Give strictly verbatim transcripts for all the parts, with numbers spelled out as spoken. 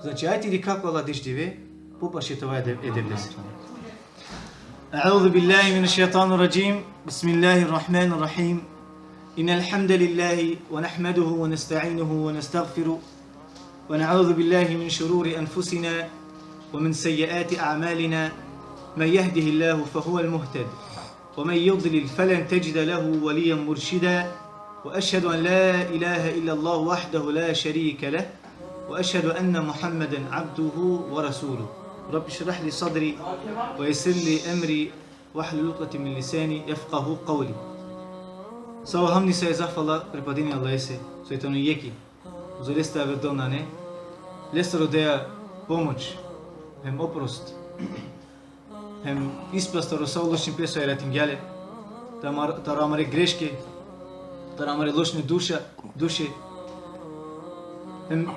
Znači, ajde ili kako Allah deš dive, popaše te ova e Devlese. أعوذ بالله من الشيطان الرجيم. بسم الله الرحمن الرحيم. إن الحمد لله ونحمده ونستعينه ونستغفره ونعوذ بالله من شرور أنفسنا ومن سيئات أعمالنا. من يهده الله فهو المهتد ومن يضلل فلن تجد له وليا مرشدا. وأشهد أن لا إله إلا الله وحده لا شريك له وأشهد أن محمدا عبده ورسوله. رب اشرح لي صدري ويسر لي أمري واحلل عقدة من لساني يفقهوا قولي. Sa o hamdi, sa i zahvala pripadini Allahese, soj tano jekh, uzo leste aver del nane, lese rodeja pomoć, hem oprost, hem ispas taro sa o lošnipe so jaratingja le, taro amare greške, taro amare lošne duša, duše. Hem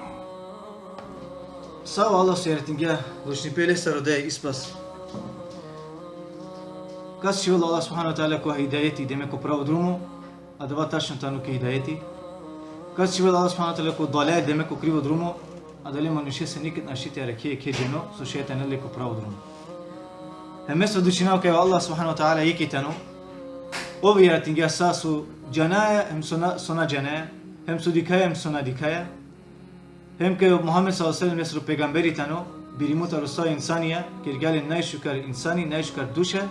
sa o Allah so jaratingja lošnipe, lese rodeja ispas. Kas čhivela Allah subhanahu ve teala ko hidajeti, demek ko pravo drumo, adava tačno tano ko hidajeti. Kas čhivela Allah subhanahu ve teala ko dalal, demek ko krivo drumo, adale manušese niked našti te arakhe jekhe dženo so šaj te anel le ko pravo drumo. Hem me svedočinav kaj o Allah subhanahu ve teala jekh tano, ov jaratingja sa so džanaja hem so na, so na džanaja, hem so dikhaja hem so na dikhaja. Hem kaj o Muhammed sallallahu alejhi ve sellem lesro pejgamberi tano, birimo taro sa o insanja, kergja le najšukar insani, najšukar duša,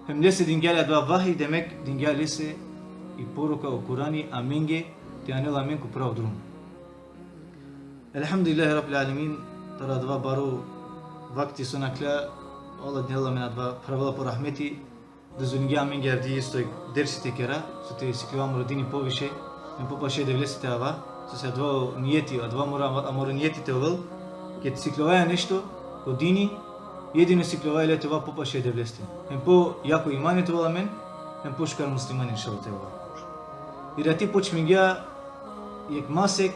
hem lese dingja le adava vahi, demek dingja lese i poruka, o Kurani, amenge, te anel amen ko pravo drumo. Elhamdulillahi Rabbil alemin, taro adava baro vakti so nakhla, Allah dinela amen adava phravela po rahmeti, dozvolingja amenge avdive isto dersi te kera, so te sikljova amaro dini poviše, hem popaše e Devlese te ava, sose adava o nijeti, adava mora amaro nijeti te ovel, ked sikljovaja nešto ko dini, jedino sikljovaja le te ova popaše e Devleste. Hem po jako imani te ovel amen, hem pošukar muslimani inšallah te ova. I rati počmingja jekh masek,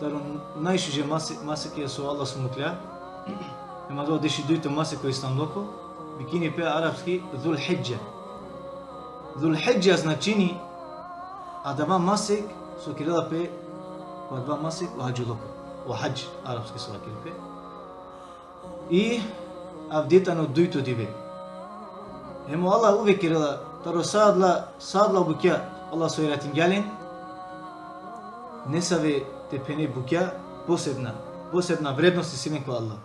taro najšuže mase-, masekija so Allah so muklja, hem adava dešudujto masek ko islamloko, vikini pe arapski Zul Hidža. Zul Hidža značini adava masek so kerela pe ko adava masek o hadžiloko. O hadž, arapski so vakeri pe. I avdive tano dujto dive. Hem o Allah uvek kerela, taro sa adala, sa adala bukja Allah so jaratingja len, nesave te phene bukja posebna, posebna vrednost isi len ko Allah.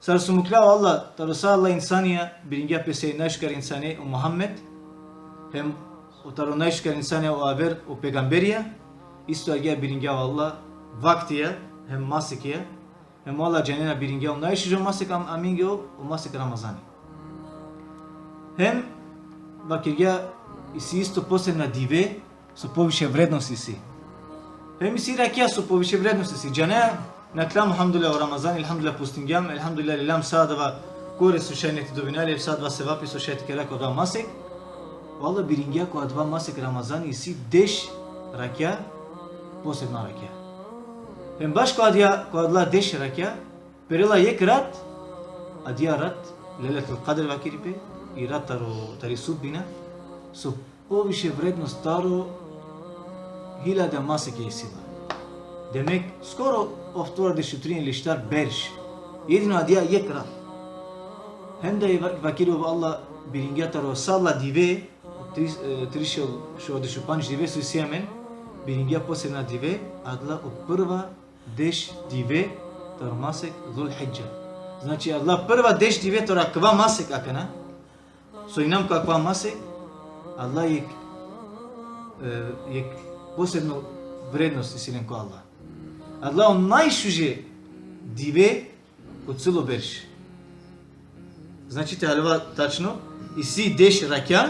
Sar so muklja o Allah, taro sa adala insanja, biringja pese najšukar insane o Muhammed, hem o taro najšukar insanja o aver o pejgamberija, isto agjaar biringja o Allah vaktija, hem masekija, hem o Allah džanena biringja o najšužo masek am-, amenge o, o masek Ramazani. Hem vakergja isi isto posebna dive, so poviše vrednost isi. Hem isi rakja so poviše vrednost isi. Džanea, nakhlam, elhamdulillah, o Ramazani, elhamdulillah, postingjam, elhamdulillah, lelam sa adava korist so šaj te dobina le, sa adava sevapi so šaj te kera ko adava masek. O Allah biringja ko adava masek Ramazani isi deš rakja, posebna rakja. Hem baš ko adija, ko adala deš rakja, perela jekh rat, adija rat, Lejletul Kadr vakeri pe, i rat taro, tari sudbina, so poviše vrednost taro hiljada masek isi la. Demek, skoro oftovardeš u trin ili štar berš. Jedino adija jekh rat. Hem da i va-, vakeri o Allah biringja taro sa adala dive, tri-, e, trišel šovardeš u pandž dive so isi amen, biringja posebna dive, adala o prva deš dive taro masek Zul Hidža. Znači, adala prva deš dive taro akava masek akana, so inam ko akava masek, adala jekh, e, jekh posebno vrednost isi len ko Allah. Adala o najšuže dive ko celo berš. Znači, te haljova tačno, isi deš rakja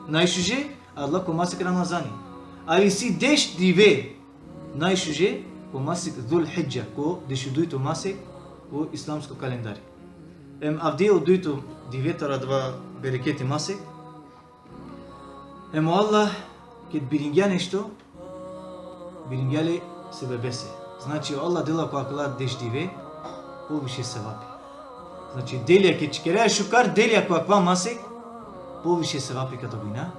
najšuže, adala ko masek Ramazani. Ali isi deš dive najšuže ko masek Zul Hidža, ko dešudujto masek ko islamsko kalendari. Em avdive o dujto dive taro adava bereketi masek. Em o Allah, ked biringja nešto, biringja le sebebese. Znači, o Allah dela ko akala deš dive poviše sevapi. Znači, delija, ked čikerea šukar delija ko akava masek, poviše sevapi ka dobina.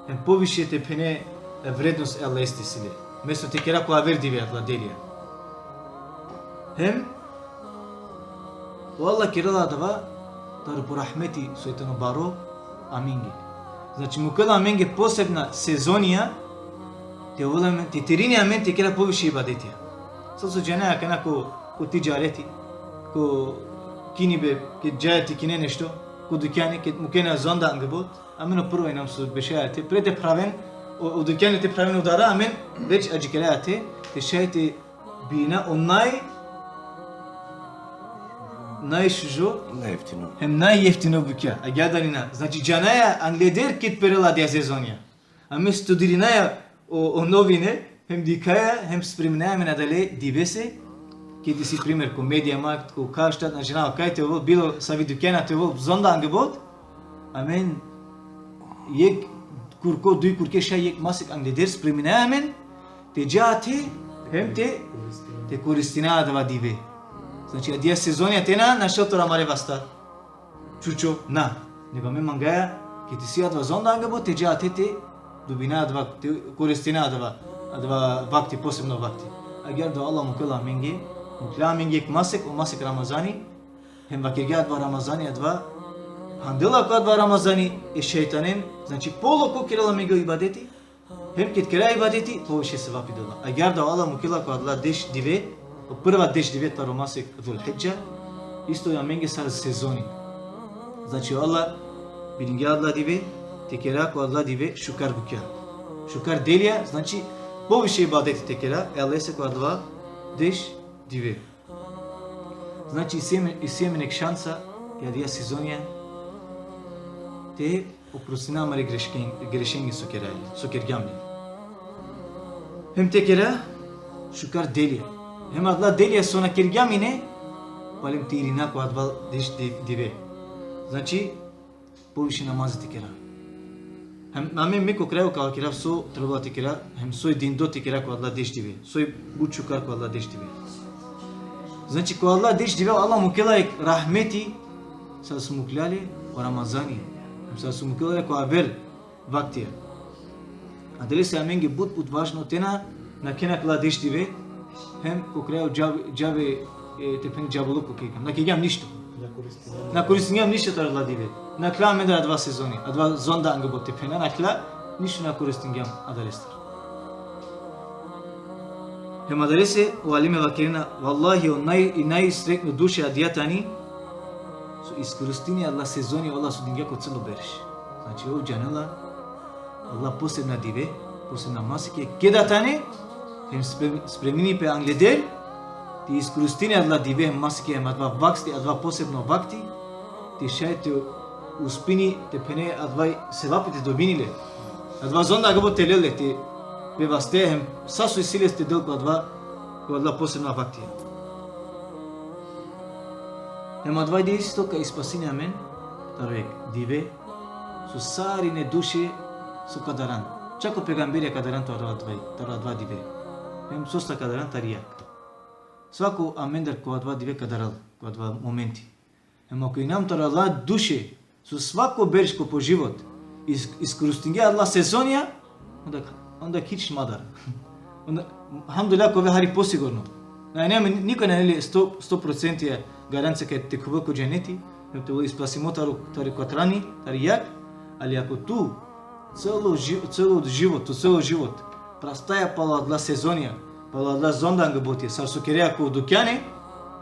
Em poviše te phene e vrednost e Allaheste isi le. Mesto te kera ko aver dive adala delija. Hem, O Allah kerela adava taro po rahmeti soj tano baro amenge. Znači, mukela amenge posebna sezonija, te ovel amen, te terini amen te kera poviše ibadetija. Sar so džanaja akana ko, ko tidžareti, ko kinibe, ked džaja te kine nešto, ko dukjani, ked mukena zonda angebot, amen o prvo inam so bešaja te, pre te phraven, o, o dukjani te phraven udara, amen već adžikeraja te, te šaj te birina o naj, najšužo, Najjeftino. hem najjeftino bukja. Agjaar da li na? Znači, džanaja angleder ked perela adija sezonija. Amen studirinaja o, o novine, hem dikhaja, hem spreminaja amen adale divese, ked isi primer ko Mediamarkt, ko Karstadt, znači, na, kaj te ovel, bilo savi dukjana te ovel, zonda angebot, amen jekh kurko, duj kurke, šaj jekh masek angleder spreminaja amen, te dža te, hem te, te koristina adava dive. Znači, adija sezonija te na našel taro amare vasta čučo, na. Nego amen mangaja, ked isi adava zonda angebot, te dža te, te dobina adava, te koristina adava, adava vakti, posebno vakti. Agjaar da o Allah mukela amenge, mukela amenge jekh masek, o masek Ramazani, hem vakergja adava Ramazani, adava, handela ko adava Ramazani e šejtanen, znači, polo ko kerela amenge o ibadeti, hem ked kera ibadeti, poviše sevapi dela. Agjaar da o Allah mukela ko adala deš dive, o prva deš dive taro masek Zul Hidža, isto amenge sar sezoni. Znači, o Allah biringja adala dive, te kera ko adala dive šukar bukja. Šukar delija, znači, poviše ibadeti te kera e Allahese ko adala deš dive. Znači, isi amen, isi amen jekh šansa, ked adija sezonija, te oprostina amare grešken-, grešenge so kera, so kergjam le. Hem te kera šukar delija. Hem adala delija so na kergjam ine, palem te irina ko adava deš di-, dive. Znači, poviše namazi te kera. Hem amen me ko kraj ka vakerav so trebela te kera, hem soj dindo te kera ko adala deš dive. Soj but šukar ko adala deš dive. Znači, ko adala deš dive, Allah mukela jekh rahmeti, sar so mukela le o Ramazani. Hem sar so mukela le ko aver vaktija. Adalese amenge but, but važno te na nakhena akala deš dive, hem ko kraj džabe, džabe, e, te phen džabeluko kergjam. Na kergjam ništo. Na koristingjam ništo taro adala dive. Nakhla amendar adava sezoni, adava zonda angebot te phena, nakhla, ništo na koristingjam adalestar. Hem adalese o alime vakerena, vallahi, o naj-, i najsretno duše adija tani, so iskoristini adala sezoni, o Allah so dingja ko celo berš. Znači, ov džanela adala posebna dive, posebna maseke, keda tane, hem sprem-, spremini pe angleder, te iskoristini adala dive, maseke, hem adava vakti, adava posebno vakti, te šaj te uspini, te phene, adava sevapi te dobini le. Adava zonda angebot te lel le, te pe vaste, hem sa so isi leste del ko adava, ko adala posebna vakti. Hem adava dive isto ka ispasini amen taro jekh dive, so sarine duše so ka daran. Čak o pejgamberija ka daran taro adava, taro adava dive. Hem sostar ka daran, tari jag. Svako amendar ko adava dive ka daral, ko adava momenti. Hem ako inam taro adala duše so svako berš ko po život is-, iskoristingja adala sezonija, onda, onda hič ma dara. Onda, alhamdulillah, ka ove hari posigurno. Na, nema, niko nane le sto, sto procenti garancija kaj te khuvel ko dženeti, hem te ovel ispasimo taro, taro katrani, tari jag, ali ako tu celo ži-, celo život, tu celo život prastaja palo adala sezonija, palo adala zonda angebotija, sar so kerea ko dukjane,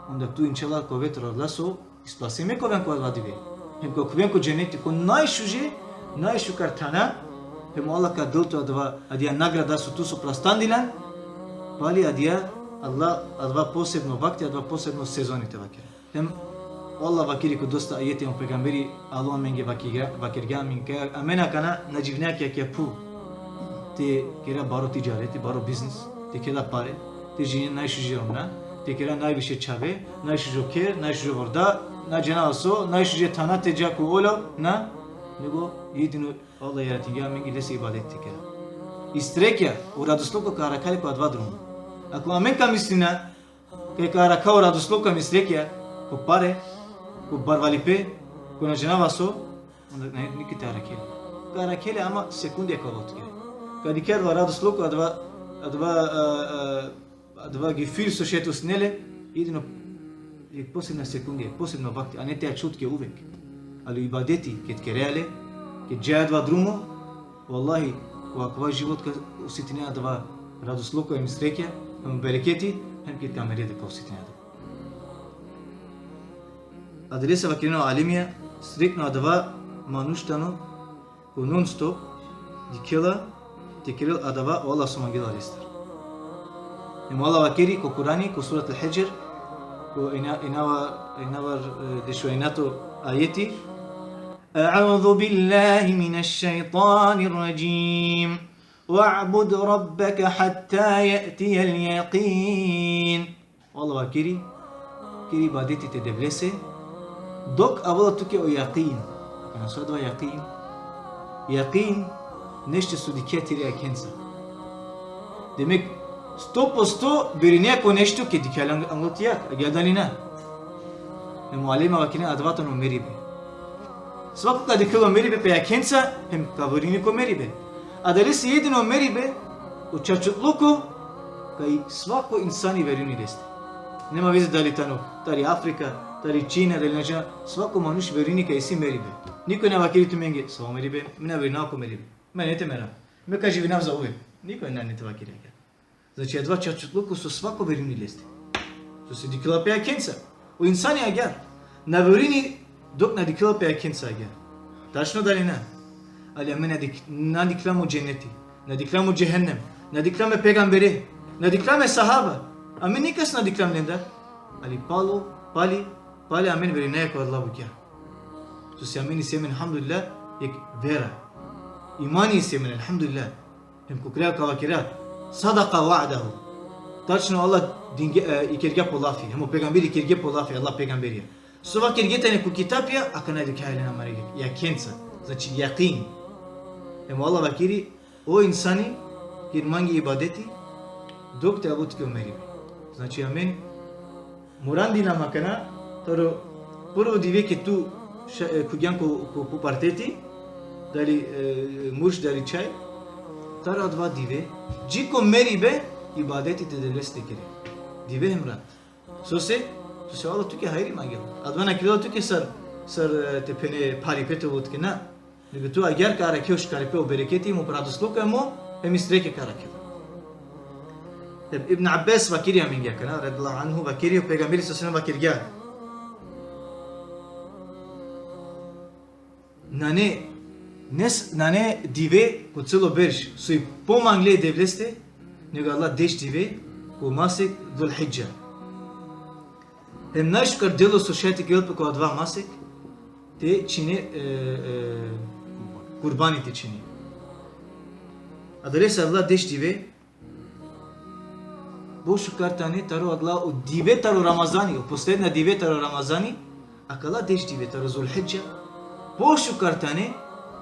onda tu inšallah ka ove taro adala so ispasime ka oven ko adava dive. Hem ka khuven ko dženeti, ko najšuže, najšukar thana, hem o Allah ka del tu adava, adija nagrada so tu so prastandiljan, pali adija, adala, adava posebno vakti, adava posebno sezoni te vakera. Hem o Allah vakeri ko dosta ajeti, hem o pejgamberi alo amenge vakergja, vakergja amenge, amen akana na dživina ki akaja phuv. Te kera baro tidžareti, baro biznis, te kera pare, te ženina najšuže romnja, te kera najviše čhave, najšužo kher, najšužo vorda, na džanav so, najšuže thana te dža ko olov, na, nego jedino o Allah jaratingja amenge lese ibadet te kera. I srekja, o radosluko ka arakha le ko adava drumo. Ako amen ka mislina kaj ka arakha o radosluko hem i srekja ko pare, ko barvalipe, ko na džanav so, onda na, niko te arakhe le. Ka arakhe le, ama sekundija ka ovel tuke. Ka dikhe adava radosluko, adava, adava, a, a, adava gefühl so šaj te osetine le, jedino jekh posebna sekundija, jekh posebno vakti, a ne te ačhol tuke uvek. Ali ibadeti, ked kerea le, ked džaja adava drumo, vallahi, ko akava život ka osetinea adava radosluko hem srekja, hem bereketi, hem ked ka mere da ka osetinea adava. Adalese vakerena o alimija, sretno adava manuš tano, ko non stop dikhela te kerel adava o Allah so mangela lestar. Hem o Allah vakeri ko Kurani, ko surat Al-Hidžr, ko ena-, enava-, enavar, e, dešuenjato ajeti: أعوذ بالله من الشيطان الرجيم. واعبد ربك حتى يأتي اليقين. O Allah vakeri, ker ibadeti te Devlese, dok avela tuke o jakin. Akana so adava jakin? Jakin, nešto so dikhea tire jakhenca. Demek, sto posto verinea ko nešto ked dikhea le ang-, anglo ti jakh, agjaar dali na? Hem o alimija vakerena, adava tano meribe. Svako ka dikhel o meribe pe jakhenca, hem ka verini ko meribe. Adalese jedino meribe, o čačutluko, kaj svako insani verini leste. Nema veze dali tano tari Afrika, tari Kina, dali na džanav, svako manuš verini kaj isi meribe. Nikoj na vakeri tumenge, savo meribe, me na verinav ko meribe. Me nane te merav. Me ka živinav zauvek. Nikoj nane te vakeri agjaar. Znači, adava čačutluko so svako verini leste. Sose dikhela pe jakhenca. O insani agjaar na verini dok na dikhela pe jakhenca agjaar. Tačno dali na? Ali amen na dik-, na dikhljam o dženeti, na dikhljam o džehennem, na dikhljam e pejgambere, na dikhljam e sahaba. Amen nikas na dikhljam lendar. Ali palo, pali, pali amen verinaja ko adala bukja. Sose amen isi amen, elhamdulillah, jekh vera. Imani isi amen, elhamdulillah. Hem ko kraj ka vakera: صدق وعده. Tačno Allah dinge-, e, ikergja po lafi, hem o pejgamberi ikergja po lafi, Allah pejgamberija. So vakergje tane ko kitapja, akana dikhea len amare jakhenca. Znači, jakin. Hem o Allah vakeri, o insani, ker mange ibadeti, dok te avel tuke o meribe. Znači, amen Morandinam akana, taro prvo dive ked tu ša-, e, khuvgjan ko, ko puberteti, dali, e, murš, dali čhaj, taro adava dive, dži ko meribe, ibadeti te Devlese te kere. Dive hem rat. Sose, sose o Allah tuke hajri mangela. Adava na kerela tuke sar, sar, e, te phene pharipe te ovel tuke, na. Nego tu agjaar ka arakhe o šukaripe, o bereketi, hem o radosluko, hem o, hem i srekja ka arakhe. Ibn Abbas vakeri amenge akana, radijallahu anhu, vakeri, o pejgamberi sallallahu alejhi ve sellem vakergja: Nane, nes-, nane dive ko celo berš, so i pomangle e Devleste, nego adala deš dive ko masek Zul Hidža. Hem najšukar delo so šaj te kerel pe ko adava masek, te čhine, e, e, kurbani te čhine. Adalese adala deš dive, pošukar tane taro adala o dive taro Ramazani, o posledna dive taro Ramazani, akala deš dive taro Zul Hidža, pošukar tane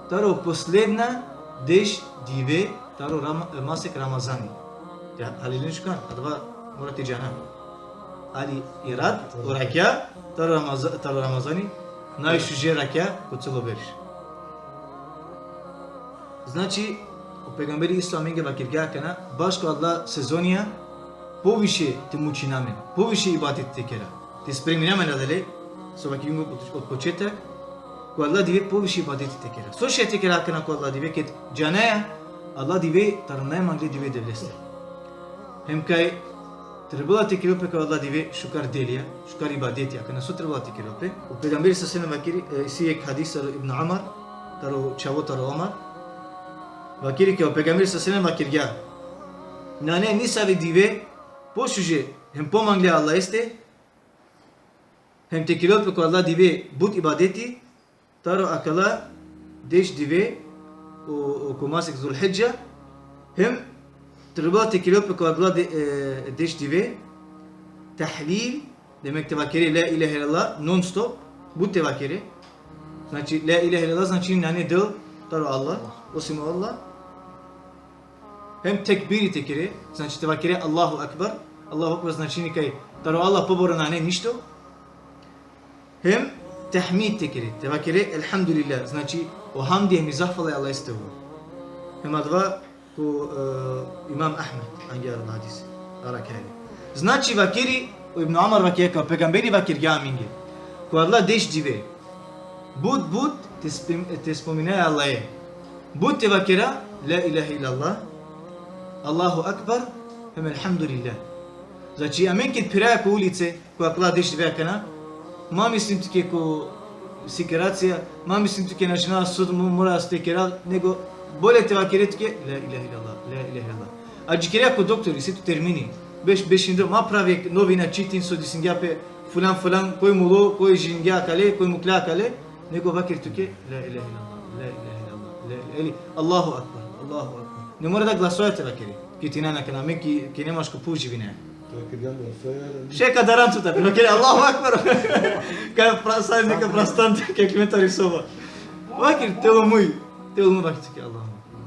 taro posledna deš dive taro Ram-, e, masek Ramazani. Ja, ali len šukar, adava mora te džana. Ali i rat, o rakja, taro Ramaza-, taro Ramazani, najšuže rakja ko celo berš. Znači, o pejgamberi isto amenge vakergja akana, bašo adala sezonija, poviše te mučina amen, poviše ibadet te kera. Te spremina amen adale, so vakergjum od početak, ko adala dive poviše ibadeti te kera. So šaj te kera akana ko adala dive, ked džanaja, adala dive taro najmangle dive e Devleste. Hem kaj trebela te kerel pe ko adala dive šukar delija, šukar ibadeti, akana so trebela te kerel pe. O pejgamberi sallallahu alejhi ve sellem vakeri, e, isi jekh hadis taro Ibn Umar, taro čhavo taro Umar, vakeri kaj o pejgamberi sallallahu alejhi ve sellem vakergja: Nane nisavi dive pošuže hem pomangle Allaheste, hem te kerel pe ko adala dive but ibadeti, taro akala deš dive, o, o, ko masek Zul Hidža, hem trebela te kerel pe ko adala de-, e, deš dive, tahlil, demek te vakere la ilahe illallah, non stop, but te vakere. Znači, la ilahe illallah, znači nane Del taro Allah, osim o Allah. Hem tekbiri te kere, znači te vakere Allahu Ekber. Allahu Ekber značini kaj taro Allah pobaro nane ništo. Hem tahmid te kere, te vakere elhamdulillah, znači o hamdi hem i zahvala e Allaheste. Hem adava ko, e, Imam Ahmed, angja adava hadis, arakha le. Znači vakeri, Ibn Umar vakergja kaj o pejgamberi vakergja amenge: Ko adala deš dive, but, but te spim-, te spominaja Allahe. But te vakera: La ilahe illallah, Allahu akbar, hem elhamdulillah. Znači, amen ked phiraja ko ulice, ko akala deš dive akana, ma mislin tuke ko sikiracija, ma mislin tuke na džana so mo-, mora te kera, nego bolje te vakere tuke: La ilahe illallah, la ilahe illallah. Adžikere ko doktori, isi tu termini. Beš, bešindro, ma pravi novina, čitin so desingja pe, fulan, fulan, koj mulo, koj ženingja akale, koj mukla akale, nego vaker tuke: La ilahe illallah, la ilahe illallah, la ilahe, ili Allahu akbar, Allahu akbar. Ne mora da glasoja te vakere. Ked tina akana, amen ki, ki nemačko puživine. Šeka daran tuta, te vakere Allahu akbar. Ka prasa, neka prastan, ka klimenta risoba. Vaker, telo muj, telo muj vaker tuke Allahu akbar.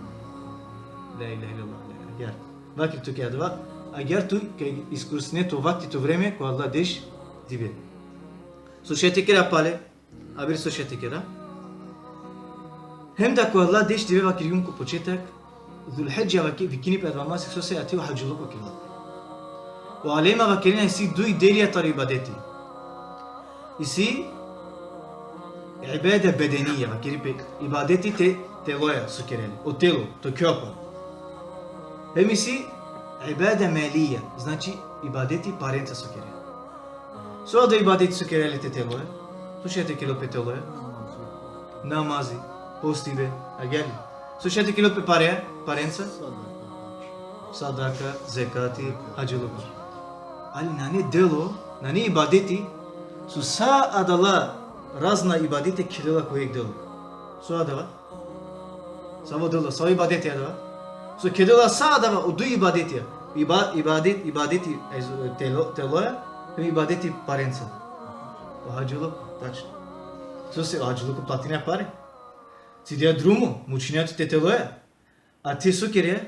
La ilahe illallah, la ilahe. Agjaar. Vaker tuke adava, agjaar tu ka iskoristine to vakti, to vreme, ko adala deš dive. So šaj te kera pale, a bir so šaj te kera. Hem da ko adala deš dive, vakergjum ko početak, Zulhidža vake-, vikini pe adava masek sose ate o hadžiluko kerela. O alema vakerena isi duj delija taro ibadeti. Isi ibade bedenija, vakeri pe ibadeti te teloja so kerela. O telo, to kjopa. Hem isi ibade melija, znači ibadeti parenca so kerela. So adava ibadeti so kerela te teloja? So šaj te kerel pe teloja? Namazi, postibe, agjaar li? So šaj te kerel pe pare, parenca? Sadaka, zekati, hadžiluko. Ali nane delo, nane ibadeti, so sa adala razna ibadeti kedela ko jekh delo. So adava? Savo delo, savo ibadeti adava? So kedela sa adava, o duj ibadetija. Iba-, ibadet, ibadeti, e, telo, teloja, hem ibadeti parenca. O hadžiluko, tačno. Sose o hadžiluko platinea pare. Cidea drumo, mučinea tut te teloja. A te so kerea?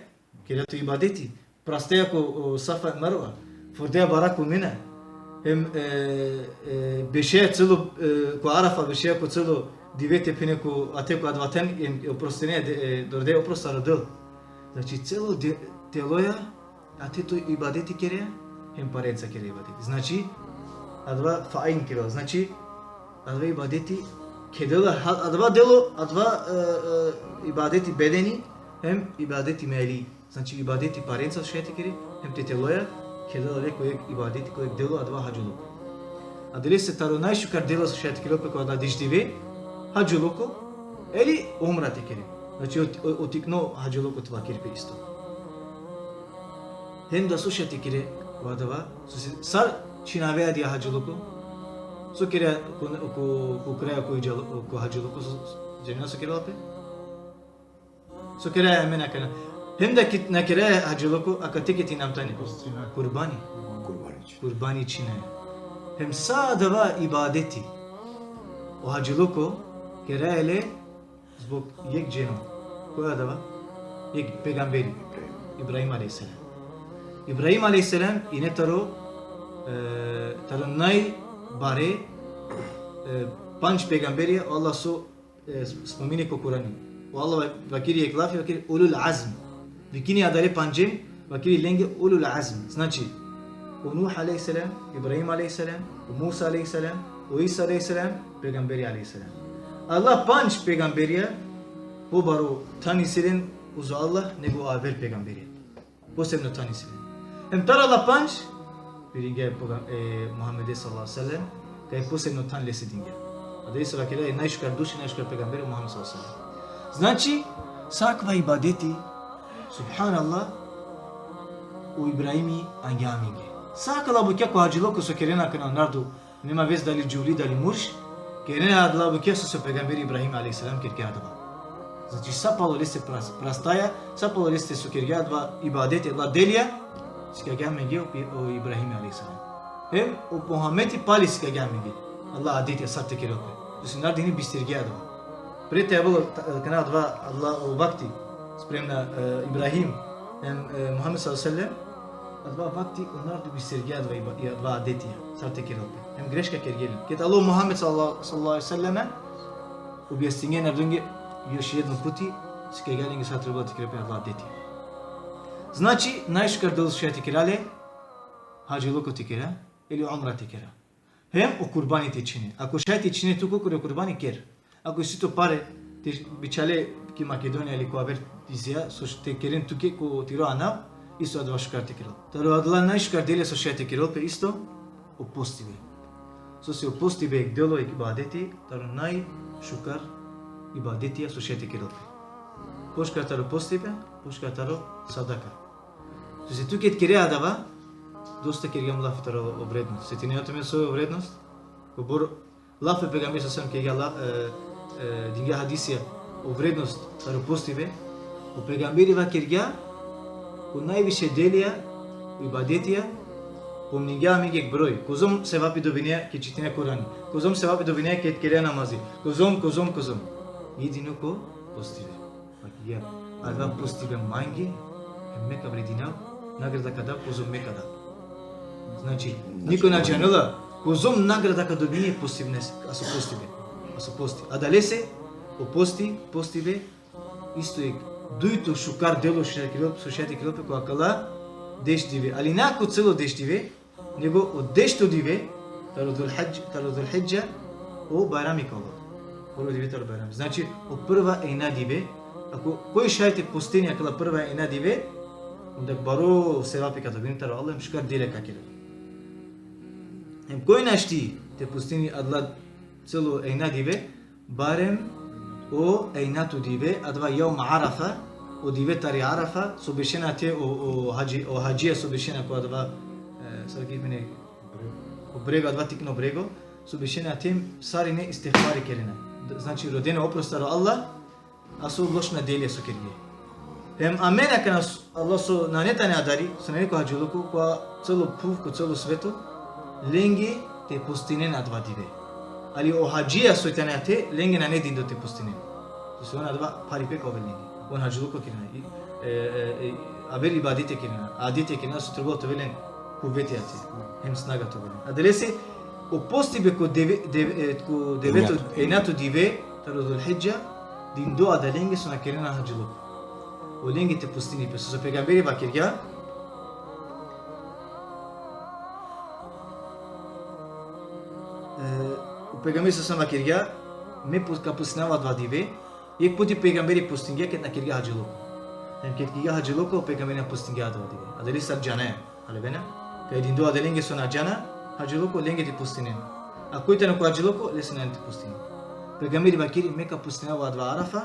Kerea tu ibadeti. Prastea ko, o, Safa Merva. Furdea bara ko Mina. Hem, e, e, bešea celo, e, ko Arafa, bešea ko celo dive te phene ko, ate ko adava than, hem oprostinea, de, e, dordea oprost taro Del. Znači, celo de-, teloja, ate to ibadeti kerea, hem parenca kerea ibadeti. Znači, adava fain kerela. Znači, adava ibadeti kedela, ha-, adava delo, adava, e, e, ibadeti bedeni, hem ibadeti meli. Znači, ibadeti parenca so šaj te kere, hem te teloja, kedela le ko jekh ibadeti, ko jekh delo, adava hadžiluko. Adalese taro najšukar dela so šaj te kerel pe ko adala deš dive, hadžiluko, ili umra te kere. Znači, o, o, o tikno hadžiluko te vakeri pe isto. Hem da so šaj te kere ko adava, so se, sar čhinavea adaja hadžiluko, so kerea ko, ko, ko kraja ko hadžilu-, ko hadžiluko, so, so, džanena so kerela pe? So kerea amen akana. Hem da ked na kerea hadžiluko, akate ked inam tani. Kurbani. Kurbani čhinaja. Kurbani čhinaja. Hem sa adava ibadeti. O hadžiluko kerea le zbog jekh dženo. Koj adava? Jekh pejgamberi. Ibrahim alejhi selam. Ibrahim alejhi selam ine taro, e, taro najbare, e, pandž pejgamberija, o Allah so e, spomini ko Kurani. O Allah va-, vakeri jekh lafi, vakeri ulul azm. Vikini adale pandžem, vakeri lenge ulul azm. Znači, o Nuh alejhi selam, Ibrahim alejhi selam, o Musa alejhi selam, o Isa alejhi selam, pejgamberi alejhi selam. Adala pandž pejgamberija, pobaro than isi len uzo Allah, nego aver pejgamberija. Posebno than isi len. Hem taro adala pandž, biringja e poga-, e, Muhammede sallallahu alejhi ve sellem, kaj posebno than lese dingja. Adalese vakerela e najšukar duši, najšukar pejgamberi Muhammed sallallahu alejhi ve sellem. Znači, sa akava ibadeti, subhanallah, o Ibrahimi angja amenge. Sa akala bukja ko hadžiluko so kerena akana o narodo, nema veze dali džuvli, dali murš, kerena adala bukja so o pejgamberi Ibrahim alejhi selam kergja adava. Znači, sa palo leste pras-, prastaja, sa palo leste so kergja adava ibadeti, adala delija, sikagja amenge o, o Ibrahim alejhi selam. Hem o Muhammedi pali sikagja amenge adala adetija sar te kerel pe. Znači, o narodo ine bistergja adava. Pre te avel ta-, akana adava, adala o vakti, spremna, e, Ibrahim, hem, e, Muhammed sallallahu alejhi ve sellem, adava vakti o narodo bistergja adava iba-, i adava adetija, sar te kerel pe. Hem greška kergje len. Ked alo Muhammed sallallahu, sallallahu alejhi ve sellem, objasningja e narodonge još jedno puti, sikagja lenge sar trebela te kerel pe adala adetija. Znači, najšukar delo so šaj te kera le, hadžiluko te kera, ili umra te kera. Hem o kurbani te čhine. Ako šaj te čhine tu kokori o kurbani, ker. Ako isi tut pare, te bičhale ki Makedonija ili ko aver dizija, so te keren tuke ko tiro anav, isto adava šukar te kerel. Taro adala najšukar delija so šaj te kerel pe isto, o postibe. Sose o postibe jek delo, jek ibadeti, taro najšukar ibadetija so šaj te kerel pe. Pošukar taro postibe, pošukar taro sadaka. Sose tu ked kere adava, dosta kergjam lafi taro o vrednost. Setinena tumen so o vrednost? Kobor lafi o pejgamberi sallallahu alejhi ve sellem kergja la-, e, e, dingja hadisija o vrednost taro postibe. O pejgamberi vakergja, ko najviše delija, ibadetija, pomningja amenge jek broj. Kozom sevapi dobinea ked čitine Kurani. Kozom sevapi dobinea ked kere namazi. Kozom, kozom, kozom. Jedino ko postibe. Vakergja, adava postibe mange, hem me ka vredinav, nagrada ka dav, kozom me ka dav. Znači, niko na džanela, kozom nagrada ka dobine postibnes, aso postibe. Aso posti. Adalese, o posti, postibe, isto jek dujto šukar delo so šaj te kerel pe, so šaj te kerel pe ko akala deš dive. Ali na ko celo deš dive, nego o dešto dive, taro Zulhidž-, taro Zulhidža, o Bajrami ka ovel. Prvo dive taro Bajrami. Znači, o prva ejna dive, ako koj šaj te postini akala prva ejna dive, onda baro sevapi ka dobini taro Allah, hem šukar delija ka kerel. Hem koj našti te postini adala celo ejna dive, barem o ejnato dive, adava jevm Arafa, o dive tari Arafa, so bešena te o, o hadži-, o hadžija so bešena ko adava, e, sar ki mene, o brego, adava tikno brego, so bešena te sarine istigfari kerena. D-, znači, rodena oprost taro Allah, aso lošna delija so kerge. Hem amen akana s-, Allah so nane tane adari, so nane ko hadžiluko, ko celo phuv, ko celo sveto, lenge te postinen adava dive. Ali o hadžija so tane ate, lenge nane dindo te postinen. So on adava pharipe ka ovel lenge. On hadžiluko kerena. I, e, e, e, aver ibadete kerena. Adete kerena so trebela te ovel len kuveti ate. Hem snaga te ovel len. Adalese, o postibe ko deve-, deve-, e, ko deveto, ejnato. Ejnato dive, taro Zulhidža, dindo adalenge so na kerena hadžiluko. Olenge te postini pe. So o pejgamberi vakergja, e, o pejgamberi sallallahu alejhi ve sellem vakergja, me pos-, ka postinav adava dive, jek puti pejgamberi postingja ked na kergja hadžiluko. Hem ked kergja hadžiluko, o pejgamberi na postingja adava dive. Adalese sar džanaja. Halebena, kaj dindo adalenge so na džana hadžiluko, lenge te postinen. A koj tano ko hadžiluko, lese nane te postinen. Pejgamberi vakeri, me ka postinav adava Arafa,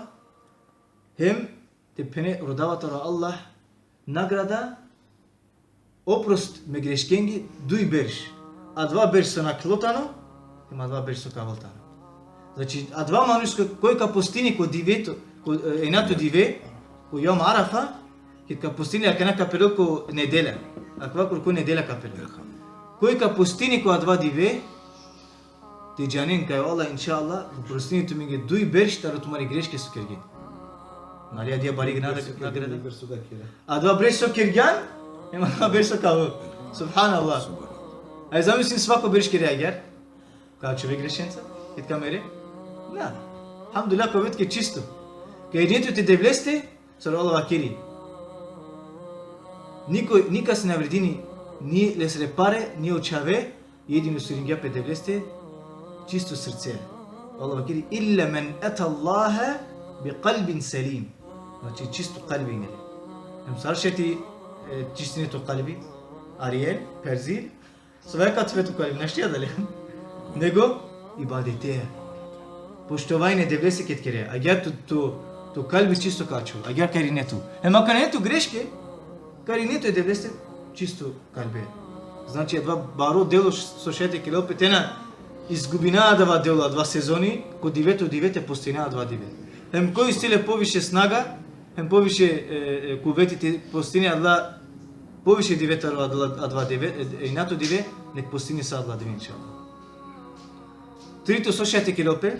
hem te phene rodava taro Allah nagrada, oprost me greškenge duj berš. Adava berš so nakhlo tano, hem adava berš so ka avel tano. Znači, adava manuš ko-, koj ka postini ko diveto, ko, e, ejnato dive, ko jevm Arafa, ked ka postini, akana ka perel ko nedelja. Akava ko, ko nedelja ka perel. Koj ka postini ko adava dive, te džanen kaj o Allah, inšallah, ka prostini tumenge duj berš taro tumare greške so kergjen. Nali adija bari nagrada, nagrada. Adava berš so kergjan, hem adava berš so ka avel. Subhanallah. Aj zamislin svako berš kere agjar. Ka ačhove grešenca, ked ka mere? Na. Alhamdulillah, ka ove tuke čisto. Ka irinea tut e Devleste, sar o Allah vakeri. Niko, nikas na vredini ni lesre pare, ni o čhave, jedino so iringja pe Devleste, čisto srce. O Allah vakeri, illa men etallahe bi kalbin selim. Znači, čisto kalbi ine le. Hem sar šaj te, e, čistine to kalbi, Ariel, Perzil, so vaja ka ačhove to kalbi, našti adale. Nego, ibadete. Poštovanje e Devlese ked kere. Agjar to, to, to kalbi čisto ka ačhol. Agjar ka irinea tut. Hem ako nane tut greške, ka irinea tut e Devleste čisto kalbi. Znači, adava baro delo š-, so šaj te kerel pe te na izgubina adava delo, adava sezoni, ko diveto dive te postina adava dive. Hem koj isi le poviše snaga, hem poviše, e, e, kuveti te postini adala, poviše dive taro adala, adava dive, e, e, ejnato dive, nek postini sa adala dive, inšallah. Trito so šaj te kerel pe,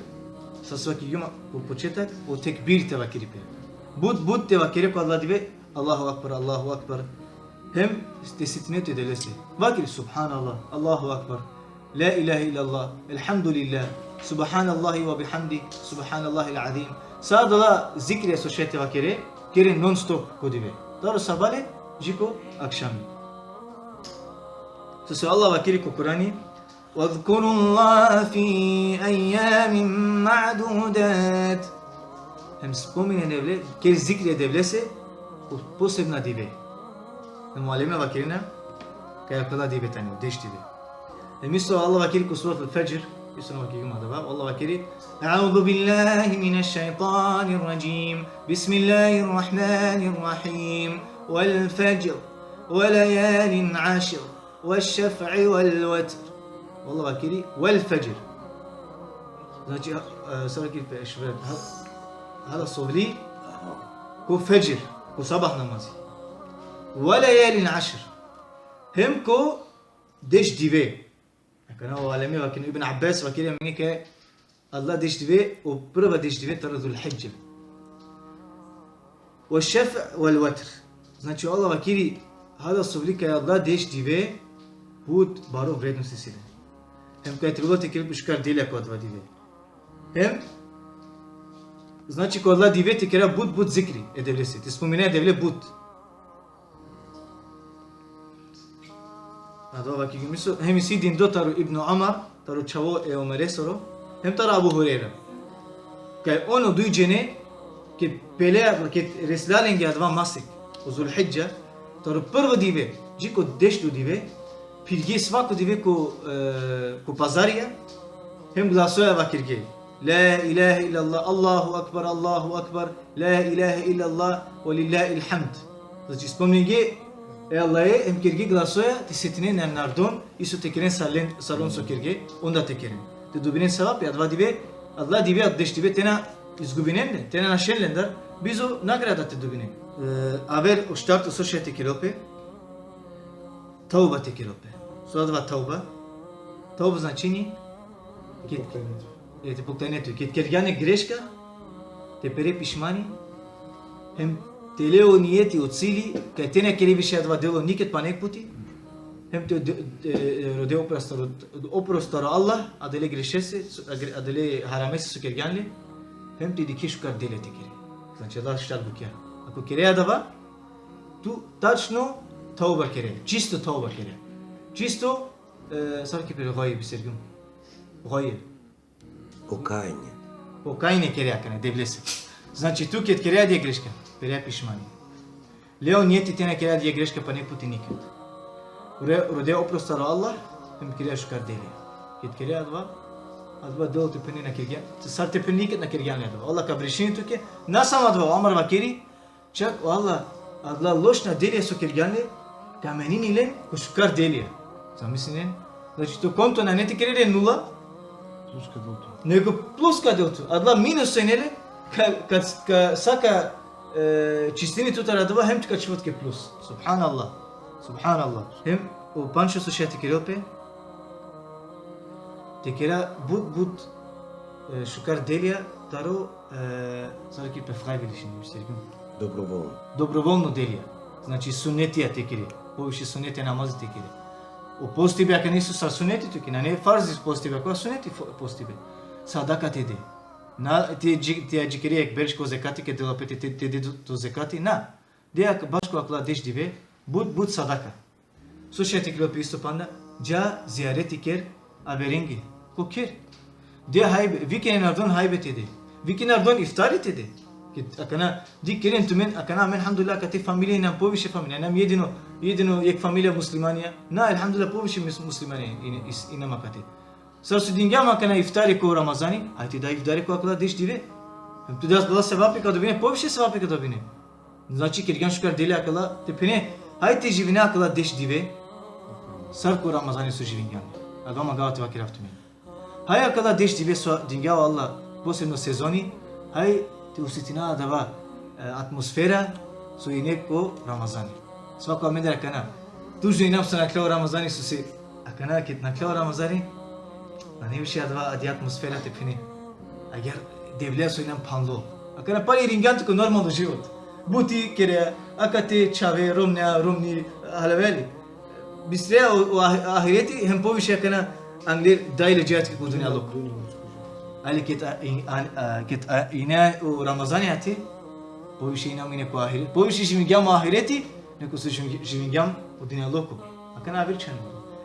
sa svaki juma, ko početak, o tekbir te vakeri pe. But, but te vakere ko adala dive, Allahu Akbar, Allahu Akbar. Hem te setine tut e Devlese. Vakeri, Subhanallah, Allahu Akbar. La ilahe illallah, elhamdulillah, subhanallahi ve bihamdi, subhanallahil azim. Sa adala zikrija so šaj te vakere, kere non stop ko dive. Taro sabale, dži ko akšami. So se Allah vakeri ko Kurani: "Vezkurullaha fi ayjamin ma'dudat." Hem spominen e Devle, ker zikri e Devlese ko posebna dive. Hem o aleme vakerena kaj akala dive tane, o deš dive. Hem isto Allah vakeri ko Surat al-Fajr, isto na vakeri ma adava, Allah vakeri: "A'udhu billahi minash shaitanir rajim. Bismillahir rahmanir rahim. Wal fajr. Wa layalin ashr. Wash shaf'i wal watr." Allah vakeri: "Wal fajr." Znači, e, sar ki pe šve, ha-, hala sovli ko fajr, ko sabah namazi. "Wa layalin ashr." Hem ko deš dive. Akana o aleme vakerena, Ibn Abbas vakeri amenge kaj adala deš dive, o prva deš dive taro Zul-Hidže. "Wash shaf'i wal watr." Znači, Allah vakeri, hala sovli kaj adala deš dive but baro vrednost isi le. Hem kaj trebela te kerel pe šukar delja ko adava dive. Hem, znači, ko adala dive te kera but, but zikri e Devlese, te spomine e Devle but. Adava ki gumiso, hem isi dindo taro Ibn Umar, taro čhavo e Omeresoro, hem taro Abu Hurejra. Kaj on o duj džene, ked pele, ked resla lenge adava masek, o Zul-Hidže, taro prvo dive, dži ko dešto dive, phirge svako dive ko, e, ko pazarija, hem glasoja vakerge: "La ilahe illallah, Allahu akbar, Allahu akbar, la ilahe illallah, ve lillahil hamd." Znači, spomninge e Allahe, hem kerge glasoja, te setinen e narodon, isto te keren sar len, sar on so kerge, onda te keren. Te dobinen sevap, adava dive, adala dive, deš dive te na izgubinen len, te na našen lendar, bizo nagrada te dobinen. E, aver o štarto so šaj te kerel pe, tauba te kerel pe. So adava tauba? Tauba značini, ked, e, te pokajne tu. Ked kergjan e greška, te pere pišmani, hem te le o nijeti, o cili, kaj te na kere više adava delo niked pana jekh puti, hem te de-, e, rode oprost taro, oprost taro Allah, adale grešese, so-, a gre-, adale haramese so kergjan le, hem te dikhe šukar delja te kere. Znači, adala štar bukja. Ako kere adava, tu tačno tauba kere, čisto tauba kere. Čisto, e, sar ki pe gajb, Sergjum? Gajb. Pokajanje. Pokajanje kere akana e Devlese. Znači, tu ked kere adaja greška, pere pišmani. Le o nijeti te na kere adaja greška pana jekh puti niked. Re-, rode oprost taro Allah, hem kere šukar delja. Ked kere adava, adava delo te phene na kergjan, sar te phene niked na kergjan le adava. Allah ka brišini tuke, na samo adava, o Amar vakeri, čak o Allah, adala lošna delja so kergjan le, ka menini len ko šukar delja. Zamislinen? Znači, to konto nane te kere le nula, plus ka del tu. Nego plus ka del tu. Adala minus so ine le, ka, ka, ka, sa ka, e, čistini tu taro adava, hem ka čhivel tuke plus. Subhanallah. Subhanallah. Hem o pandžto so šaj te kerel pe, te kera but, but, e, šukar delja taro, e, sar ki pe, freiwillig, Sergjum? Dobrovoljno. Dobrovoljno delja. Znači, sunetija te kere. Poviše sunetija namazi te kere. O postibe akana niso sar suneti tuke, nane farzi postibe, akana suneti fo-, postibe. Sadaka te de. Na, te dži-, te adžikere jekh berš ko zekati, ked dela pe te, te, te de to, to zekati, na. De ak-, bašo akala deš dive, but, but sadaka. So šaj te kerel pe isto panda, dža zijareti ker averenge. Ko kher. De hajbe, viken e narodon hajbe te de. Viken e narodon iftari te de. Ked akana, dikh keren tumen, akana amen, elhamdulillah, akate familija inam poviše familija, inam jedino, jedino jekh familija muslimanja. Na, elhamdulillah, poviše mus-, muslimanja in-, is-, inam akate. Sar so dingjam akana iftari ko Ramazani, hajde te da iftari ko akala deš dive. Hem tu da adala sevapi ka dobine, poviše sevapi ka dobine. Znači, kergjan šukar delja akala, te phene, hajde te živine akala deš dive, sar ko Ramazani so živingjam. Adava mangava te vakerav tumen. Haj akala deš dive so dingja o Allah, posebno sezoni, haj te osetina adava, e, atmosfera so ine ko Ramazani. Svako amendar akana. Tužno inam so nakhla o Ramazani, so se akana ked nakhla o Ramazani, nane više adava, adi atmosfera te phene. Agjaar Devlea so inam phanlo. Akana pali iringjan tu ko normalno život. Buti kere, akate čhave, romnja, romni, halaveli. Bistrea o, o ah-, ahireti, hem poviše akana angle dajle džaja tuke ko dunjaluko. Ali ked a-, in-, an-, a-, ked a-, ine o Ramazani ate, poviše inam ine ko ahireti. Poviše živingjam o ahireti, nego so živ-, živingjam o dunjaluko. Akana aver čhane.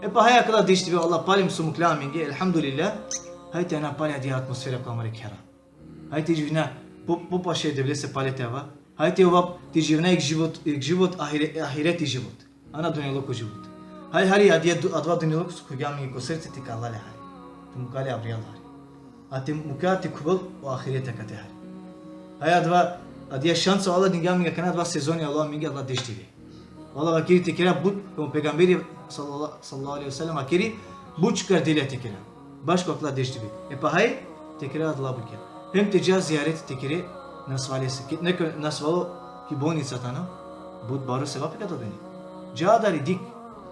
E pa haj akala deš dive, Allah, palem so mukhlja amenge, elhamdulillah. Haj te ana pale adija atmosfera ko amare khera. Haj te živina po, po paše e Devlese pale te ava. Haj te ova te živina ek život, ek život ahire, ahireti život. A na dunjaluko život. Haj hari adija du-, adava dunjaluko so khuvgja amenge ko srce te ka lale hari. Te mukha le avrijal hari. A te mukha te khuvel o ahireti akate hari. Haj adava, adija šansa o Allah dingja amenge, akana adava sezoni alo amenge, adala deš dive. Vallahi vakeri te kera but, o pejgamberi sallallahu, sallallahu alejhi ve sellem vakeri, but šukar delija te kera. Baš ko akala deš dive. E pa haj, te kera adala bukja. Hem te dža zijareti te kere nasvalese. Ked neko nasvalo ki bolnica tano, but baro sevapi ka dobini. Dža adari, dikh.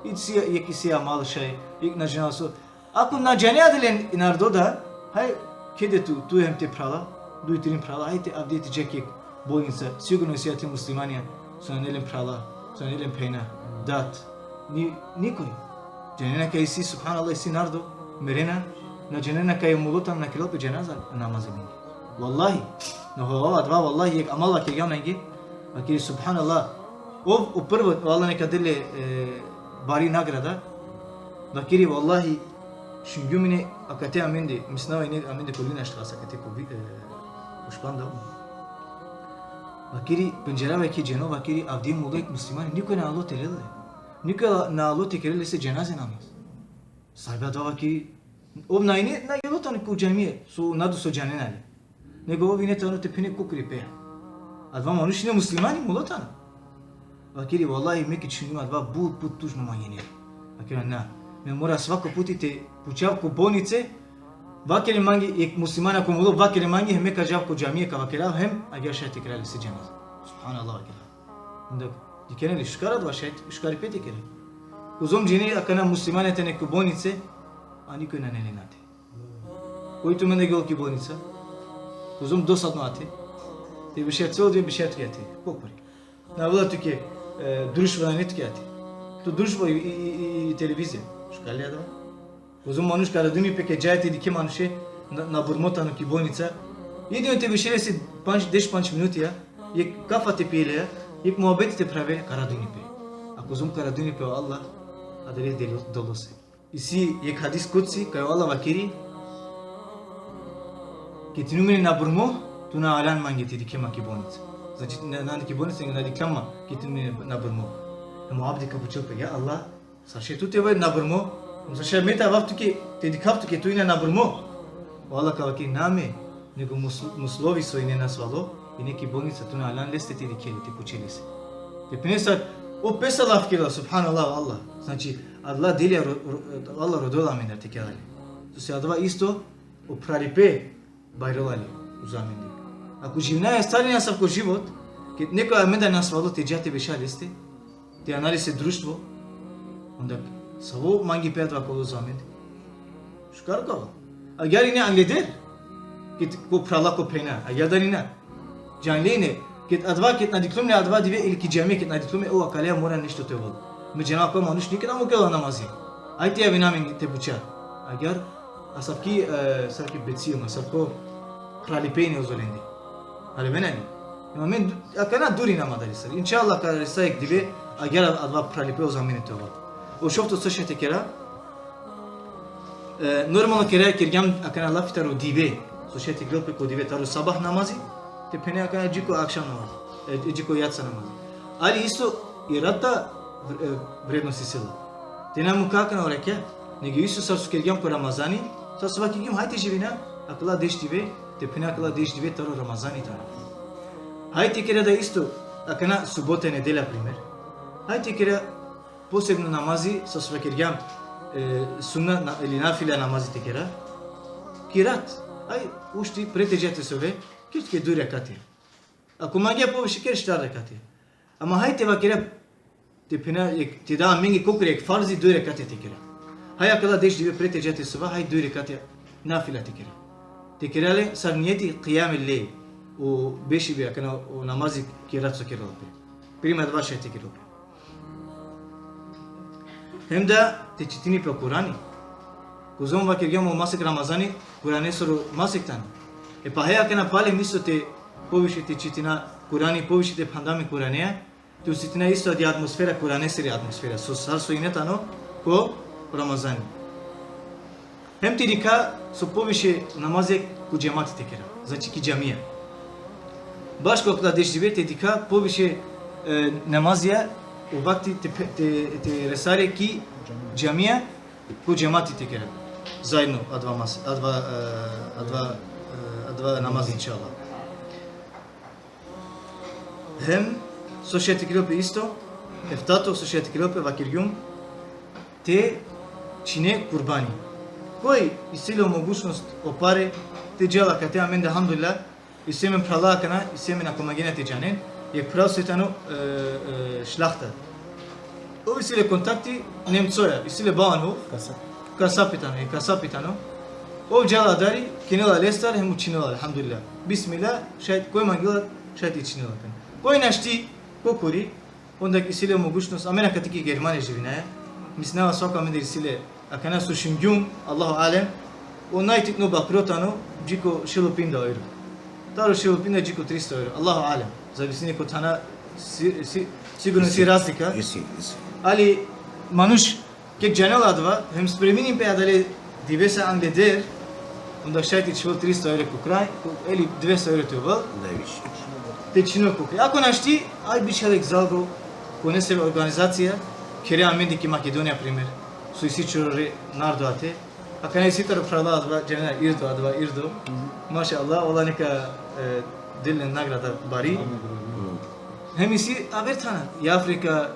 Isi, jek isi amal šaj, jek na džanav so. Ako na džane adalen narodo da, haj, kede tu, tu hem te phrala, duj trin phrala, haj te avdive te dža ki bolnica, sigurno isi ate muslimanja, so nane len phrala, so nane len phenja, dat, ni, nikoj. Džanena kaj isi, subhanallah, isi narodo, merena, na džanena kaj mulo tano, na kerel pe dženaza namaz amenge. Vallahi, na hova adava, vallahi, jek amal vakergja amenge, vakeri, subhanallah, ov o prvo, o Allah neka del le, e, bari nagrada, vakeri, vallahi, šungjum ine akate amende, mislinava ine amende ko Linaštrasse, akate ko vi-, e, ko Spandau. Vakeri, pendžarava ki dženo, vakeri, avdive mulo jek muslimani, nikoj na alo te lel le. Nikoj na alo te kerel lese dženaze namaz. Sahibi adava vakeri, ov na ine, na gelo tano ko džamija, so na du so džanena le. Nego ov ine tano te phene kukri pe. Adava manuš ine muslimani, mulo tano. Vakeri, vallahi, me ked šungjum adava but, but tužno mange ine. Vakera, na. Me mora svako puti te pučav ko bolnice, vakeren mange, jek muslimani ako mulo, vakeren mange, hem me ka džav ko džamija ka vakerav, hem agjaar šaj te kera lese dženaza. Subhanallah, vakera. Onda, dikhena li, šukar adava šaj, šukaripe te kera. Kozom džene akana muslimanja tane ko bolnice, a nikoj nane len ate. Koj tumende gelo ki bolnica? Kozom dosadno ate. Te beše celo dive, beše tuke ate. Kokori. Na avela tuke, e, društvo nane tuke ate. To društvo i, i, i, i televizija. Šukar li adava? Kozom manuš ka radujni pe ked džaja te dikhe manuše na, naburmo tano ki bolnica. Jedino te beše lese pandž, deš pandž minuti, ja. Jek kafa te pije le, ja. Jek muhabeti te phravel, ka radujni pe. A kozom ka radujni pe o Allah, adale delo, delose. Isi jek hadis kudsi, kaj o Allah vakeri, ked tinum ine naburmo, tu na alan mange te dikhe ma ki bolnica. Znači, na, na ki bolnica, nego na dikhljam ma ked tinum ine naburmo. Hem o abdi ka pučel pe, ja Allah, sar šaj tu te ove naburmo, sar šaj me te avav tuke, te dikhav tuke, tu ine naburmo. O Allah ka vakeri, na me, nego mus-, muslovi so ine nasvalo, ine ki bolnica, tu na alan leste te dikhe le, te puče lese. Te phene sar, o pesa laf kerela, subhanallah, Allah. Znači, adala delija ro-, ro-, Allah rodela amendar te kera le. Sose adava isto, o phralipe bajrola le uzo amende. Ako živinaja stalno asavko život, ked neko amendar nasvalo te dža te beša leste, te ana lese društvo, onda savo mangipe adava ka ovel uzo amende. Šukar ka ovel. Agjaar ine angleder, ked ko phrala, ko phena, agjaar da ine. Džanle ine, ked adava, ked na dikhlum le adava dive ili ki džamija, ked na dikhlum le, o, akaleja mora nešto te ovel. Me džanav akava manuš niked na mukela namazi. Ajde te javina amen te puča. Agjaar asavki, e, asavki becijum, asavko phralipe ine uzo lende. Halevena li? Ama amen du-, akana dur inam adari sar. Inšallah ka resa jek dive, agjaar adava phralipe uzo amende te ovel. O šovto so šaj te kera, e, normalno kera, kergjam akana lafi taro dive, so šaj te kerel pe ko dive, taro sabah namazi, te phene akana dži ko akšam namazi, e, dži ko jaca namazi. Ali isto i rata vr-, e, vrednost isi la. Te na mukha akana o rakja, nego isto sar so kergjam ko Ramazani, sar so vakergjum, haj te živina akala deš dive, te phene akala deš dive taro Ramazani tano. Haj te kera da isto, akana subota, nedela, primer. Haj te kera posebno namazi, sar so vakergjam, e, sunna na-, ili nafila namazi te kera. Ki rat, aj ušti, pre te dža te sove, ker tuke duj rekatija. Ako mangea poviše, ker štar rekatija. Ama haj te vakera, te phena, jek, te da amenge kokori jek farzi, duj rekatija te kera. Haj akala deš dive pre te dža te sova, haj duj rekatija nafila te kera. Te kera le sar nijeti qijam el-lejl, o bešibe, akana o namazi ki rat so kerela pe. Primer adava šaj te kerel pe. Hem da te čitini pe o Kurani. Kozom vakergjam o masek Ramazani, Kuranesoro masek tano. E pa haj akana palem isto te poviše te čitina Kurani, poviše te phanda amen Kuraneja, te osetina isto adi atmosfera, Kuranesiri atmosfera. So sar so ine tano ko Ramazani. Hem te dikha so poviše namazija ko džemati te kera. Znači ki džamija. Baš ko akala deš dive te dikha poviše, e, namazija o vakti te, pe- te, te resare ki džamija, ko džemati te kera. Zaedno adava mas, adava, e, adava, e, adava namaz, inšallah. Hem, so šaj te kerel pe isto, eftato, so šaj te kerel pe, vakergjum, te čhine kurbani. Koj isi le o mogućnost, o pare, te džal akate, amen da, elhamdulillah, isi amen phrala akana, isi amen ako mangena te džanen, jekh phral so tano, e, e, šlahtar. Ov isi le kontakti Nemcoja, isi le baba o, kasap. Kasapi tano, e, kasapi tano. Ov džala adari, kinela lestar, hem učinela, elhamdulillah. Bismillah, šaj, koj mangela, šaj te čhinela. Koj našti, kokori, onda isi le mogućnost, amen akate ki Germanija živinaja. Mislinava svako amende isi le, akana so šungjum, Allahu alem, o najtikno bakro tano, dži ko šel u pinda euro. Taro šel u pinda dži ko trista euro, Allahu alem. Zavisini ko thana, si, si, sigurno isi razlika. Isi, isi. Ali manuš, ked džanela adava, hem spremini pe adale divesa angleder, onda šaj te čhivel trista euro ko kraj, ko, ili dvesta euro te ovel. Najviše. Te čhinel ko kraj. Ako našti, aj bičhal jekh zalgo, ko nesave organizacija, khere amende ki Makedonija, primer. So isi čorore narodo ate. Akana isi taro phrala adava, džanena, Irdo, adava Irdo. Mašallah, ola neka, e, del len nagrada bari. Hem isi aver thana, i Afrika,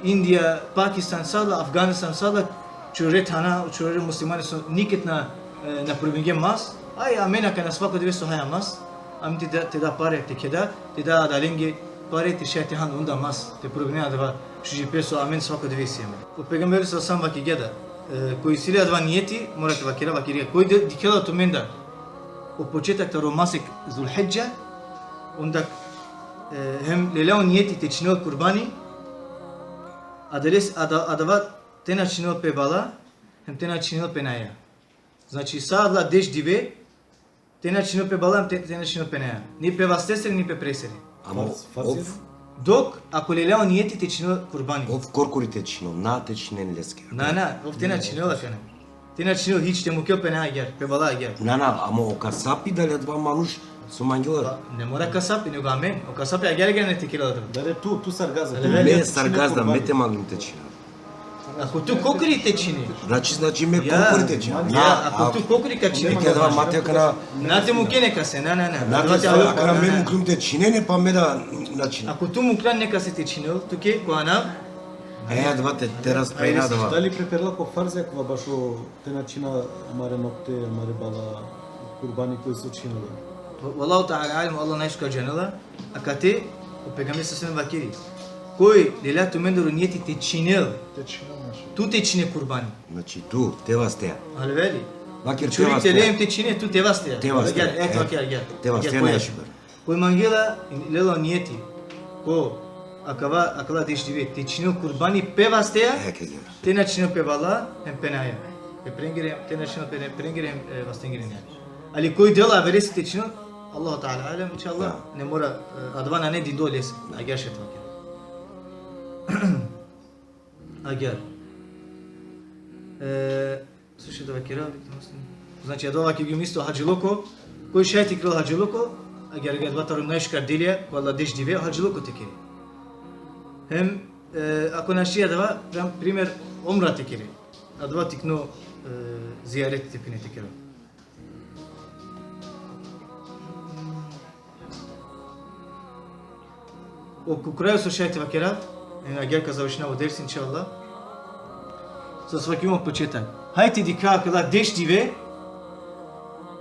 Indija, Pakistan, sa ola, Afganistan, sa ola, čorore thana, čorore muslimani so niked na, e, na probingje mas. Aj, amen akana svako dive so haja mas. Amen te da, te da pare, te keda, te da adalenge pare, te šaj te han onda mas, te probinen adava šužipe so amen svako dive isi amen. O pejgamberi sallallahu alejhi ve sellem vakergja da, e, koj isi le adava nijeti, mora te vakera, vakergja. Koj de-, dikhela tumendar o početak taro masek Zulhidža, onda, e, hem lela o nijeti te čhinel kurbani, adales-, ada-, adava te na čhinel pe bala, hem te na čhinel pe naja. Znači, sa adala deš dive, te na čhinel pe bala, te, te na čhinel pe naja. Ni pe vastesere, ni pe presere. Amo farz, farz ov, je. Dok, ako lela o nijeti te čhinel kurbani. Ov korkori te čhinel, na te čhinen leske. Na, na, ov te na čhinel akana. Te na čhinel hič, te mukel pe naja agjar, pe bala agjar. Na, na, amo o kasapi dali adava manuš so mangela. Pa, ne mora kasapi, nego amen. O kasapi agjar, agjar ne te kerela adava. Dali tu, tu sar gazda. Dali tu, me sar gazda, me te mangljum te čhina. Ako tu kokri te čhine. Znači, znači, me, ja, kokri te čhine. Ja, na, ako tu kokri ka čhine. Neka da mate kana. Na te muke nekase, na, na, na. Na te, akana me mukljum te čhine, ne pa me da, znači. Ako tu muklan nekase te čhinel, tuke ko anav. E, adava te, te raspravina adava. Dali preperela ko farz, akava bašo te na čhina amare nokte, amare bala, kurbani koj so čhinela. Vallahu ta'ala alem, Allah najšukar džanela. Akate, o pejgamberi sallallahu alejhi ve sellem vakeri. Koj lela tumendar o nijeti te čhinel. Te čhinel, mašallah. Tu te čhine kurbani. Znači tu, te vasteja. Alveli. Vaker te vasteja. Čuri te lem te čhine, tu te vasteja. Te vasteja. Agjar, e, agjar, agjar. Te vasteja, agjar, najšukar. Koj mangela, lela o nijeti. Ko akava, akala deš dive, te čhinel kurbani pe vasteja. E, ke gera. Te na čhinel pe bala, hem pe naja. E prengere, te na čhinel pe, prengere, e, vastengere naja. Ali koj dela averese te čhinel, Allahu ta'ala alem, inšallah, ja, ne mora, e, adava nane dindo lese, agjar šaj te vakera. Agjar. E, so šaj te vakera, znači, adava vakergjum isto hadžiloko, koj šaj te kerel hadžiloko, agjar, agjar, adava taro najšukar delija, ko adala deš dive, hadžiloko te kere. Hem, e, ako našti adava, prim-, primer, umra te kere. Adava tikno, e, zijareti te pine te kere. O, ko kraj so šaj te vakera, e, agjar ka završinav o dersi, inšallah. So so vakergjum o početak. Hajde te dikha akala deš dive,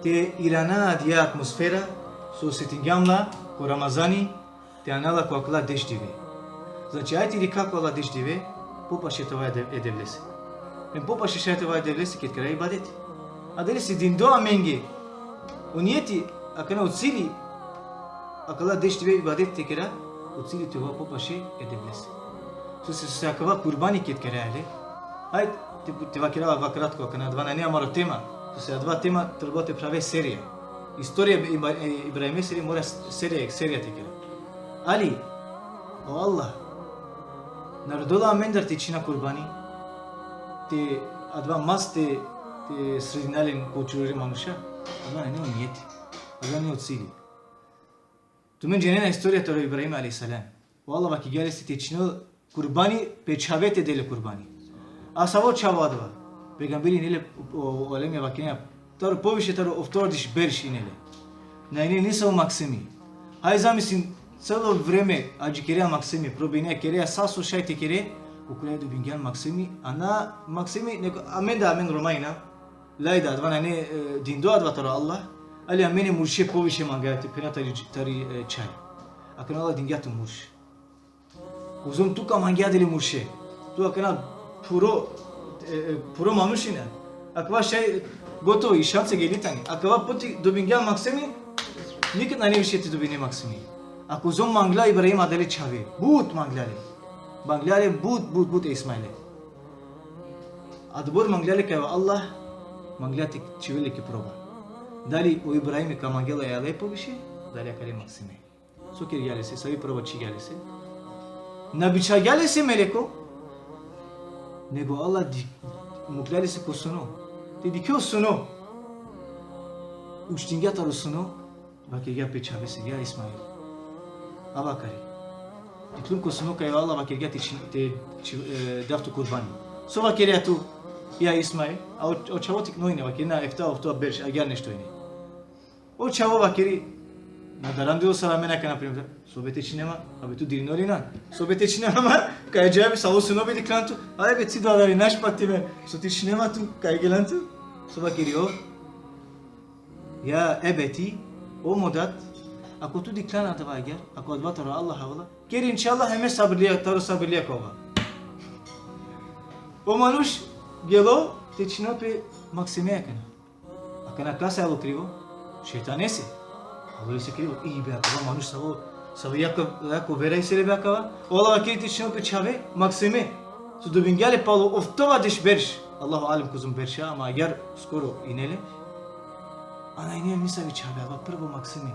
te irana adaja atmosfera, so osetingjam la, ko Ramazani, te ana la ko akala deš dive. Znači, hajde te dikha ko akala deš dive, popaše te ova e De-, e Devlese. Hem popaše šaj te ova e Devlese ked kera ibadeti. Adalese dindo amenge. O nijeti, akana o cili, akala deš dive ibadeti te kera, o cili te ova popaše e Devlese. Sose, sose akava kurbani ked kera le. Hajde, te, te vakera, ava kratko, akana adava nane amaro tema. Sose adava tema, treba te prave serija. Istorija Iba-, e, Ibrahimesere mora s-, serija, serija te kera. Ali, o Allah, na rodela amendar te čhina kurbani, te adava mast te, te sredina len ko čorore manuša, adava nane o nijeti, adava nane o cilji. Tumen džanena istorija taro Ibrahim alejhi selam. O Allah vakergja lese te čhinel kurbani, pe čhave te del le kurbani. A savo čhavo adava? Pejgamberi ine le, o, o alimja vakerena, taro poviše taro oftovardeš berš ine le. Na ine nisavo maksimi. Haj zamislin, celo vreme adžikerea maksimi, probinea, kerea sa so šaj te kere, ukora dobingjan maksimi, a na maksimi, nego amen da, amen Roma inam, laj da, adava nane, e, dindo adava taro Allah, ali amen e murše poviše mangaja te phena tari, tari, e, čhaj. Akana Allah dingja tu murš. Kozom tu ka mangea adale murše. Tu akana puro, e, e, puro manuš injan. Akava šaj gotovo i šansa geli tani. Akava puti dobingja maksimi, nikad nane više te dobine maksimi. A kozom mangla Ibrahim adale čhave. But mangla le. Mangla le but, but, but e Ismaile. Adobor mangla le kaj o Allah mangla te čhivel le ki proba. Dali o Ibrahim ka mangel le poviše, dali akale maksime. So kergja lese, savi proba čhivgja lese? Na bičhalgja lese meleko, nego Allah di-, mukhlja lese ko suno. Te dikhel o suno. Uštingja taro suno, vakergja pe čhavese, ja Ismail. Ava akari. Dikhlum ko suno kaj o Allah vakergja te či-, te či-, e, dav tu kurbani. So vakerea tu, ja Ismail? A o, o čhavo tikno ine, vakerena efta, ofto berš, agjaar nešto ine. O čhavo vakeri, na darandilo sar amen akana primer. Sobe te čhine ma, abe tu dirino li na? Sobe te čhine ma, kaj džabe sa o suno be dikhlan tu. Aj be, ci dada li naš pati me. So te čhine ma tu, kaj gelan tu? So vakeri o? Ja ebeti, o mo dad, ako tu dikhlan adava agjaar, ako adava taro Allah avela, ker inšallah, hem me sabirlija, taro sabirlija ka ova. O manuš gelo te čhinel pe maksime akana. Akana kase alo krivo? Šejtanese. Alo lese krivo. I be, akava manuš savo, savo jako, jako vera isi le be akava. O Allah vakeri te čhinel pe čhave, maksime. So dobingja le palo oftovardeš berš. Allahu alem kozom berša, ama agjaar skoro ine le. A na ine le nisavi čhave, adava prvo maksime.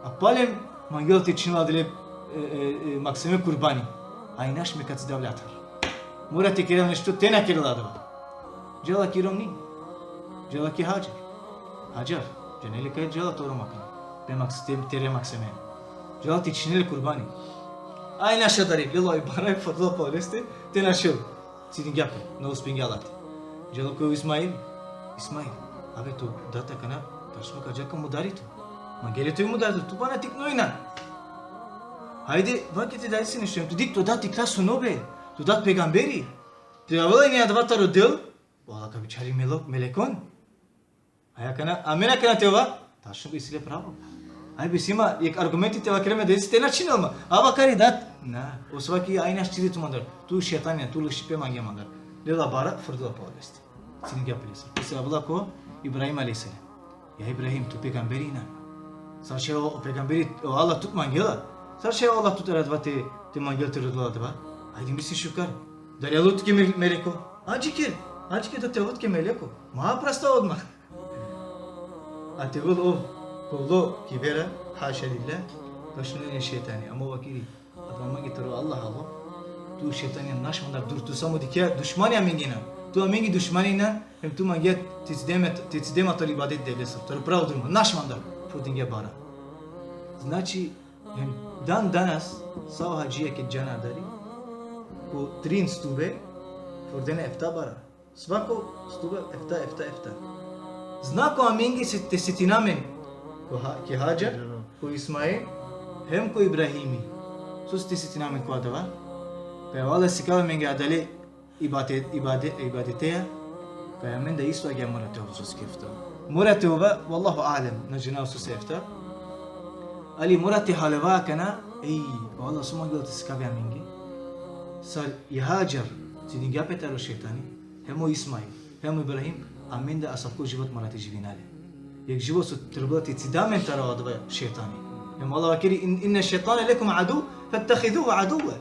A palem mangel te čhinel adale, e, e, e, maksime kurbani. A inaš me ka cidav le atar. Mora te kerel nešto, te na kerel adava. Džala ki romni. Džala ki Hadžar. Hadžar, džane li kaj džala to rom akana? Pe maks-, te, tere maksime. Džala te čhinel kurbani. Aj naša adari, lela i bara, frdela palo leste, te našel. Cidingja pe, na uspingja late. Džala ko Ismail. Ismail, abe, to dad akana, tačno ka dža ka mudari tu. Mangela le tu mudari tu, tu pana tikno injan. Hajde, vaker te dadese nešto, tu dikh, to dad tikla suno be, to dad pejgamberi. Te avela ine adava taro Del, o Allah ka bičhali melo-, melekon. Aj akana, amen akana te ova, tačno be isi le pravo. Aj be, si ma jekh argumenti te vakere me, desi te na čhinel ma. Ava akari dad, na, o so vakeri, aj naš cide tu mandar. Tu šejtani, tu lošipe mangea mandar. Lela bara, frdela palo leste. Cidingja pe lese. Isi avela ko Ibrahim alejhi selam. Ja Ibrahim, tu pejgamberi injan. Sar šaj o pejgamberi, o Allah tut mangela? Sar šaj o Allah tut adava te, te mangel te rodel adava? Ajde misli šukar. Dali alo tuke me-, meleko? Adžiker, adžiker da te alo tuke meleko. Ma prasta odma. A te ovel ov kovlo ki vera, haša lillah, ka šunel ine šejtani. Ama ov vakeri, adava mange taro Allah alo. Tu šejtani, naš mandar dur, tu samo dikhea dušmani amenge injan. Tu amenge dušmani injan, hem tu mangea te cide ma, te cide ma taro ibadet Devlesoro, taro pravo drumo, naš mandar, frdingja bara. Znači, hem dan danas, sa o hadžija ked džana adari, ko trin stube, frdena efta bara. Svako stuba efta, efta, efta. Znako amenge se-, te setina amen ko Ha-, ki Hadžar, ko Ismail, hem ko Ibrahimi. So te setina amen ko adava? Kaj o Allah sikava amenge adale ibate-, ibade-, ibadeteja, kaj amen da isto agjaar mora te ova so sike efta. Mora te ova, vallahu alem, na džanav so sike efta. Ali mora te haleva akana, ej, o Allah so mangela te sikavi amenge. Sar i Hadžar cidingja pe taro šejtani, hem o Ismail, hem o Ibrahim, amen da asavko život mora te živina le. Jekh život so trebela te cida amen taro adava šejtani. Hem Allah vakeri, in-, inne šejtane lekum adu, fettehiduhu aduve.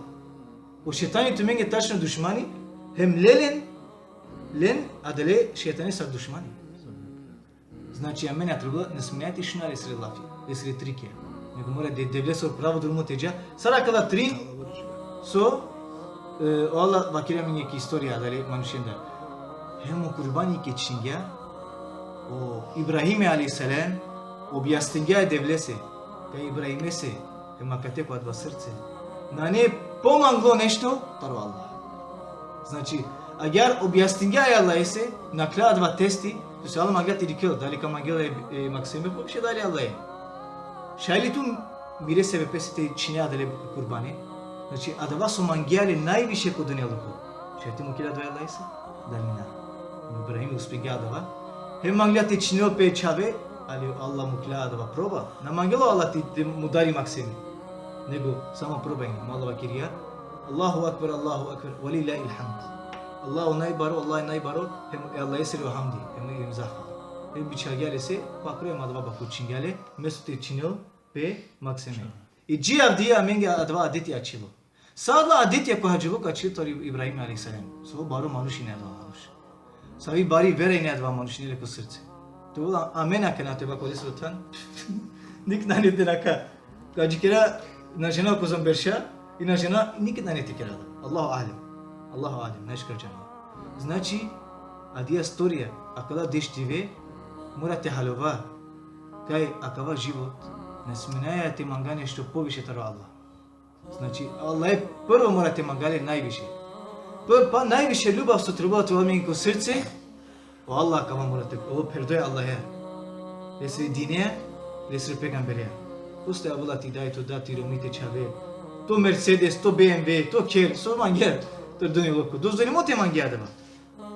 O šejtani tumenge tačno dušmani, hem le len, len adale šejtane sar dušmani. Znači, amen na trebela, na smina te šuna lesre lafija, lesre trikija. Nego mora De-, Devlesoro pravo drumo te dža. Sar akala trin, so, e, o Allah vakeri amenge ki istorija adale manušendar. Hem o kurbani ke čhingja, o Ibrahimi alejhi selam objasningja e Devlese, kaj Ibrahimese, hem akate ko adava srce, nane pomanglo nešto taro Allah. Znači, agjaar objasningja e Allahese, nakhla adava testi, to se Allah mangla te dikhel, dali ka mangel e, e maksime poviše, dali Allah. Šaj li tu mire sebepese te čhine adale kurbane? Znači, adava so mangea le najviše ko dunjaluko, šaj te mukhel adava e Allahese? Dali na? Ibrahim uspingja adava. Hem mangla te čhinel pe čhave, ali Allah mukla adava proba. Na mangela Allah te, te mudari maksime. Nego samo proba ine. Mo Allah vakergja: Allahu ekber, Allahu ekber, ve lillahil hamd. Allahu najbaro, Allah najbaro, hem e Allahesiri o hamdi, hem, hem zahvala. Hem bičhalgja lese, pakro hem adava bakučingja le, mesto te čhinel pe maksime. I dži avdive amenge adava adeti ačhilo. Sa adala adetija ko hadžiluko ačhilo taro Ibrahim alejhi selam. So baro manuš ine adava manuš. Savi bari vera ine adava manuš, ine le ko srce. Te ovel amen akana te ova ko lesro than. Nik nane te nakha. Ka džikera, na džanav kozom berša, i na džanav, niked nane te kera. Allahu alem. Allahu alem, najšukar džanav. Znači, adija storija, akala deš dive, mora te haljova, kaj akava život, na sminaja te manga nešto poviše taro Allah. Znači, Allah e prvo mora te manga le najviše. Prvo, pa najviše ljubav so trebela te ovel amenge ko srce, o Allah akava mora te, o pherdo e Allahe. Lesri dine, lesri pejgambereja. Posle avela ti daj, to dad, ti romni, te čhave, to Mercedes, to B M W, to kher, so mangea, to dunjaluko. Dozvolimo te mangea adava.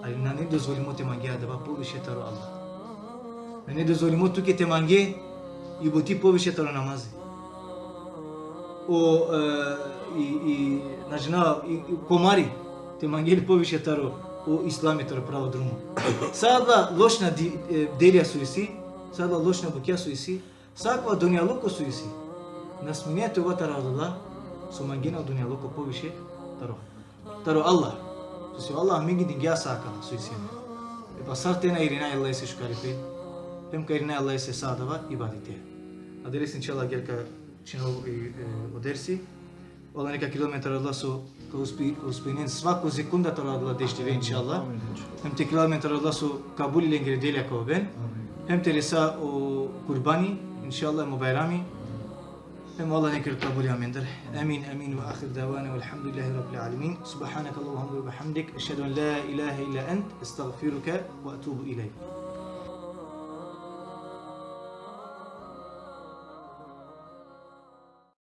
Ali nane dozvolimo te mange adava poviše taro Allah. Nane dozvolimo tuke te mange i buti poviše taro namazi. O, e, i, i, na džanav, i, i komari, te mange li poviše taro o islami, taro pravo drumo. Sa adala lošna di-, e, delija so isi, sa adala lošna bukja so isi, sa akava dunjaluko so isi, na sminea te ova taro adala so mangena o dunjaluko poviše taro, taro Allah. Sose o Allah amenge dingja sa akala so isi. E pa sar te na irina e Allahese šukaripe, hem ka irina e Allahese sa adava ibadete. Adalese inšallah agjaar ka čhinel i, e, o dersi. Allah neka kerel amen taro adala so ka uspi-, uspinen svako sekunda taro adala deš dive, inšallah. Amin. Hem te kerel amen taro adala so kabuli lengere delija ka oven. Amin. Hem te resa o kurbani, inšallah, hem o bajrami. Hem Allah neka kabuli amendar. Amin, amin, ve ahir davana velhamdulillahi rabbil alemin. Subhanakallahumma ve bihamdik. Ešhedu en la ilahe illa ent, estagfiruke ve etubu ilejk.